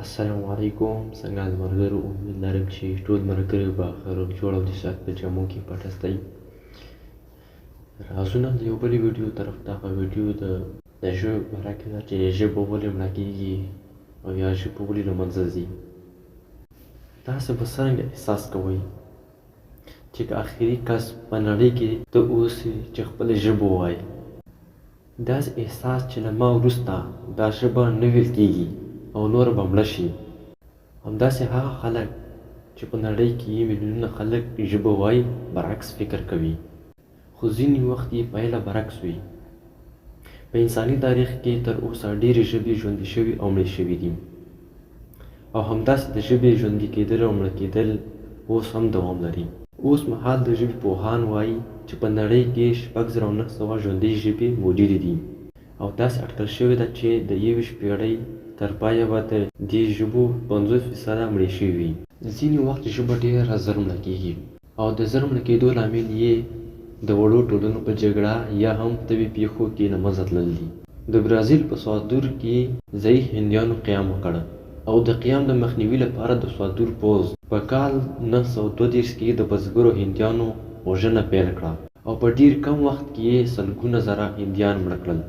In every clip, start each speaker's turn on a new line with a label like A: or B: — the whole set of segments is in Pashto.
A: السلام علیکم، څنګه یاست ملګرو؟ امید لرم چې ټول ملګري به ښه روغ جوړ او د صحت په جامو کې پټ یاستئ. رازونه د یو بلې ویډیو طرف ته، هغه ویډیو د ژبې په باره کې ده چې ژبه ولې مړه کېږي او یا ژبه ولې له منځه ځي. تاسو به څرنګه احساس کوئ چې که اخري کس په نړۍ کې ته اوسې چې خپله ژبه ووایې؟ داسې احساس چې له ما وروسته دا ژبه نه ویل کېږي او نوره به مړه شي. همداسې هغه خلک چې په نړۍ کې یې میلیونونه خلک ژبه وايي برعکس فکر کوي، خو ځینې وخت یې پایله برعکس وي. په انساني تاریخ کې تر اوسه ډېرې ژبې ژوندۍ شوې او مړې شوې دي او همداسې د ژبې ژوندي کېدل او مړه کېدل اوس هم دوام لري. اوس مهال د ژبې پوهان وايي چې په نړۍ کې 6900 ژوندۍ ژبې موجودې دي او داسې اټکل شوې ده چې د 21 پېړۍ تر پایه به د دې ژبو 50 فیصده مړې شوې وي. ځینې وخت ژبه ډېره زر مړه کېږي او د زر مړه کېدو لامل یې د وړو ټولنو په جګړه یا هم طبي پېښو کې له منځه تلل دي. د برازیل په سوادور کې ځايي هندیانو قیام وکړ او د قیام د مخنیوي لپاره د سوادور پوځ په کال 932 کې د بزګرو هندیانو وژنه پیل کړه او په ډېر کم وخت کې یې سلګونه زره هندیان مړه کړل.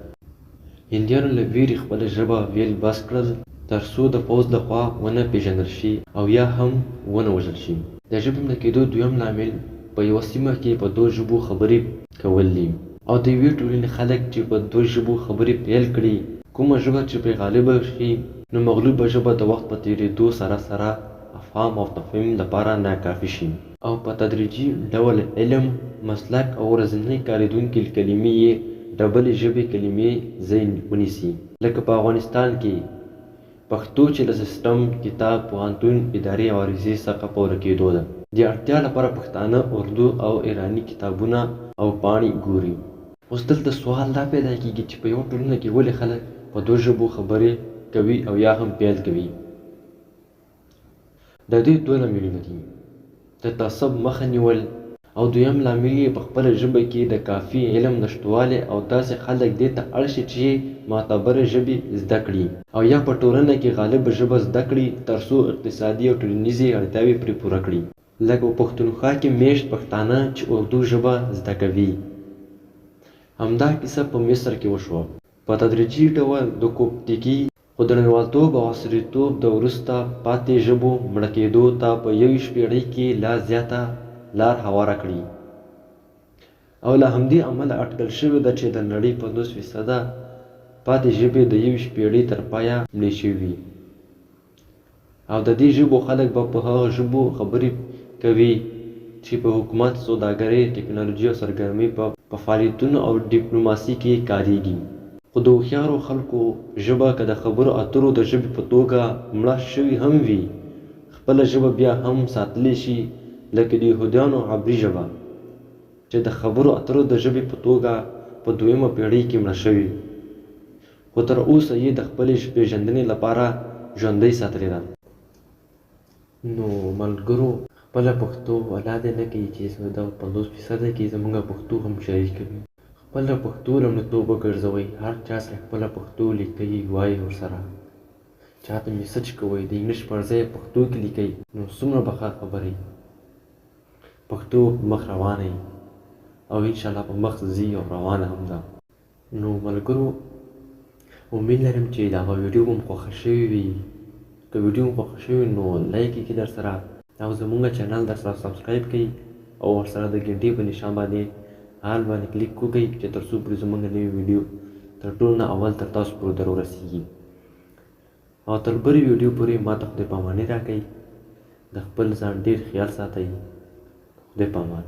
A: هندیانو له وېرې خپله ژبه ویل بس کړل تر څو د پوځ له خوا ونه پېژندل شي او یا هم ونه وژل شي. د ژبې مړه کېدو دویم لامل په یوه سیمه کې په دوو ژبو خبرې کول دي او د یوې ټولنې خلک چې په دوو ژبو خبرې پیل کړي، کومه ژبه چې پرې غالبه شي نو مغلوبه ژبه د وخت په تېرېدو سره سره افهام او تفهیم لپاره ناکافي شي او په تدریجي ډول علم، مسلک او ورځنۍ کارېدونکې کلمې یې دبلې ژبې کلمې ځای ونیسي لکه په افغانستان کې پښتو چې له سیستم، کتاب، پوهنتون، ادارې او عریضې څخه په ورکېدو ده. د اړتیا لپاره پښتانه اردو او ایراني کتابونه او پاڼې ګوري. اوس دلته سوال دا پیدا کېږي چې په یوه ټولنه کې ولې خلک په دوو ژبو خبرې کوي او یا هم پیل کوي؟ د دې دوه لاملونه دي، د تعصب مخه نیول او دویم لامل یې په خپله ژبه کې د کافي علم نشتوالی او داسې خلک دې ته اړ شي چې معتبرې ژبې زده کړي او یا په ټولنه کې غالبه ژبه زده کړي تر څو اقتصادي او ټولنیزې اړتیاوې پرې پوره کړي. لکه په پښتونخوا کې مېشت پښتانه چې اردو ژبه زده کوي. همدا کیسه په مصر کې وشوه. په تدریجي ډول د کوپتیکي خو د نړیوالتوب او عصريتوب د وروسته پاتې ژبو مړه کېدو ته په 21 پېړۍ کې لا زیاته لار هواره کړي او له همدې امله اټکل شوې ده چې د نړۍ 50 فیصده پاتې ژبې د 21 پېړۍ تر پایه مړې شوې وي. او د دې ژبو خلک به په هغو ژبو خبرې کوي چې په حکومت، سوداګرۍ، ټکنالوژي او سرګرمۍ په فعالیتونو او ډیپلوماسي کې کارېږي. خو د هوښیارو خلکو ژبه که د خبرو اترو د ژبې په توګه مړه شوې هم وي، خپله ژبه بیا هم ساتلی شي لکه د یهودیانو عبري ژبه چې د خبرو اترو د ژبې په توګه په دویمه پېړۍ کې مړه شوې. خو تر اوسه یې د خپلې پېژندنې لپاره ژوندۍ ساتلې ده. نو ملګرو خپله پښتو الله دې نه کوي چې دغه 50 فیصده کې زمونږ پښتو هم شریکه وي. خپله پښتو لومړیتوب وګرځوئ، هر چا سره خپله پښتو لیکئ وایئ ورسره، چاته میسج کوئ د انګلیش پر ځای پښتو کې لیکئ نو څومره به ښه خبره وي. پښتو په مخ روانه وي او انشاالله په مخ ځي او روانه هم ده. نو ملګرو امید لرم چې دغه ویډیو به مو خوښه شوې وي. که ویډیو مو خوښه شوې نو لایک یې کړئ درسره او زمونږ چینل درسره سبسکرایب کړئ او ورسره د ګنټې په نشان باندې آل باندې کلیک وکړئ چې تر څو پورې زمونږ نوې ویډیو تر ټولو نه اول تر تاسو پورې در ورسیږي. او تر بلې ویډیو پورې ماته خدای پاماني راکړئ. د خپل ځان ډیر خیال ساتئ. خدای پامان.